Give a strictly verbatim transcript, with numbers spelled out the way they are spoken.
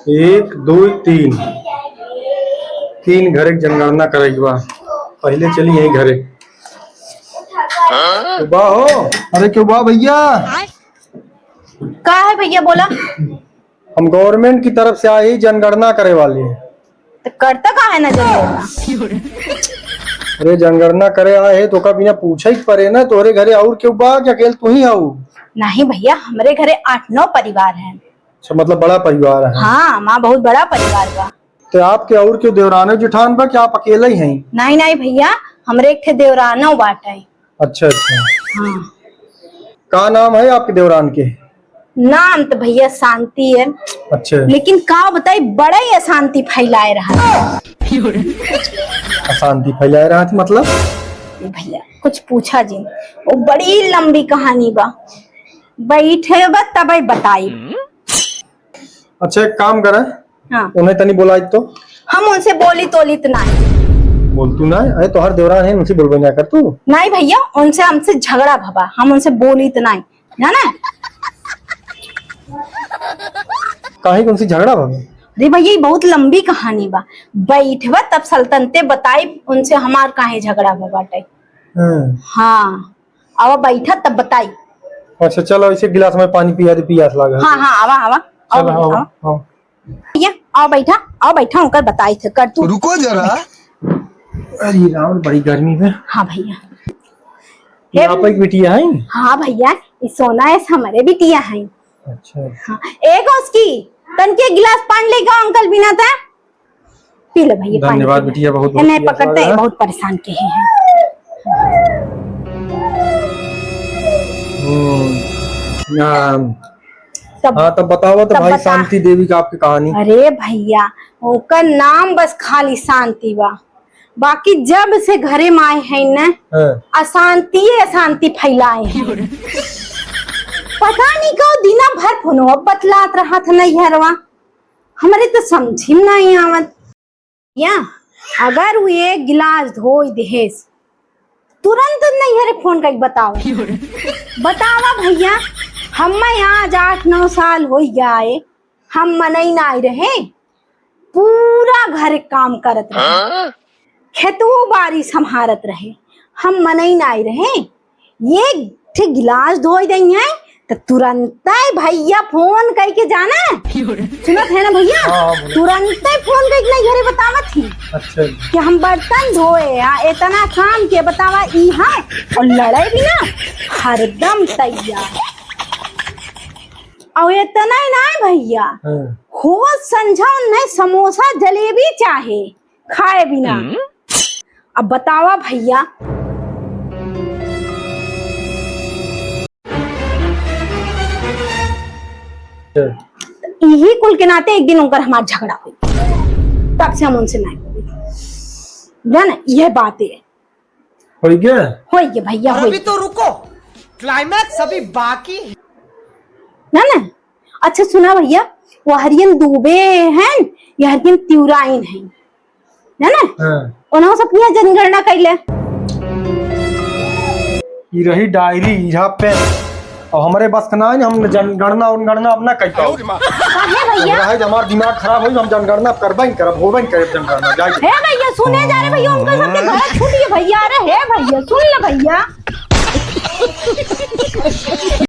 एक, दो, तीन, तीन घरे के जनगणना करे के बा। पहिले चली यही घरे। क्यों बा हो? अरे क्यों बा भइया? का है भइया, बोला। हम government की तरफ से आए ही जनगणना करे वाले हैं। तो करता का है ना जनगणना? अरे जनगणना करे आए है तो का बिना पूछे ही परे ना, तोहरे घरे और क्यों बा, क्या अकेल तू ही हऊ? नहीं भइया, हमरे घरे आठ नौ परिवार हैं। अच्छा, मतलब बड़ा परिवार है। हाँ, हमार बहुत बड़ा परिवार बा। तो आपके और क्यों देवरानो जेठान बा कि आप अकेले ही हैं? नहीं, नहीं भइया, हमरे एक ठे देवरानो बाटे। अच्छा, अच्छा। हाँ। का नाम है आपके देवरान के? नाम तो भइया शांति है। अच्छा। लेकिन का बताई, बड़ा ही अशांति फैलाए रहा है। अशांति फैलाए रहा है मतलब? भइया, कुछ पूछा जिन, वो बड़ी लंबी कहानी बा, बैठे बा तबे बताई। अच्छा, एक काम करा, हाँ। उन्हें तनी बोलाई तो। हम उनसे बोली तोली तो नहीं। बोल तू ना, अरे तोहर देवरान है, उनसे बोलबे ना कर तू। नहीं भइया, उनसे हमसे झगड़ा भवा, हम उनसे बोली तो नहीं, है ना? काहे, कौन सी झगड़ा भवा? अरे भइया, ये बहुत लंबी कहानी बा, बैठवा तब सल्तनते बताई उनसे हमार काहे झगड़ा भवा बाटे। हाँ। हाँ। आवा बैठा तब बताई। अच्छा चलो, इसे गिलास में पानी पिया दे, पियास लागा है। हाँ, हाँ, आवा, आवा, चलो, आवा, आवा, आवा। आवा। भइया, आवा बैठा, आवा बैठा, उनकर बताई थे, कर तू। रुको जरा। अरे राम, बड़ी गर्मी में। हाँ भइया। ये हे आप एक बिटिया है? हाँ भइया, ये सोना ऐस हमरे बिटिया है। अच्छा। हाँ, एक उसकी, तन के गिलास पानी लेके अंकल बिना था। पी लो भइया, पानी धन्यवाद पी लो। बिटिया, बहुत बहुत इन्हें पियास पकड़ते लगा है। बहुत परेशान के हैं। हम्म, हाँ। तब, हाँ, तब बताओ तो तब भाई बता। शांति देवी का आपकी कहानी। अरे भइया, ओकर नाम बस खाली शांति बा, बाकी जब से घरे में आए हैं न, हाँ। अशांति ही अशांति फैलाए हैं। पता नहीं कौ दिना भर फोनवा बतलात रहत है नैहरवा। हमरे तो समझी में नहीं आवत। या, अगर वो एक गिलास धोई देहेस, तुरंत नैहरे फोन करके बताओ। बतावा भइया, हम आज आठ नौ साल हो गया है, हम मनई नाई रहे, पूरा घर काम करत रहे, खेतवो बारी संभारत रहे, हम मनई नाई रहे, एक ठे गिलास धोई दई है, त तुरंतै भइया फोन कइके जाना। सुनत है ना भइया? हाँ, हाँ, बोलो। तुरंतै फोन कइके नैहरे बतावत ही अच्छा। कि हम बर्तन धोए, आ, इतना काम के बतावा ई है, और लड़े भी ना, हरदम तैयार। और इतना ही ना है भइया, हाँ। हो संझा उन्हें समोसा जलेबी चाहे, खाए बिना। हम्म। अब बतावा भइया। अच्छा। यही कुल के नाते एक दिन उनकर हमार झगड़ा हुई, तब से हम उनसे नहीं बोली। जाना, यह बात है। होई गया? होई गया भइया, और होई अभी गया। तो रुको, climax अभी बाकी है। ना, ना। अच्छा सुना भइया, वो हरियन दुबे हैं, ये हरियन तिउराइन हैं, है ना? हाँ। उन्हों सब यहाँ जनगणना कैले। ई रही डायरी, इहा पे। और हमरे बस के ना है, हम जनगणना उनगणना अब ना कर पाओ। काहे भइया? हमरा है जे हमार दिमाग खराब होई, हम जनगणना करबे नहीं करब, होबे नहीं करब जनगणना, जाइए। हे भइया, सुने जा रहे भइया, उनका सबके घर छूटिए भइया। अरे हे भइया, सुन ले भइया।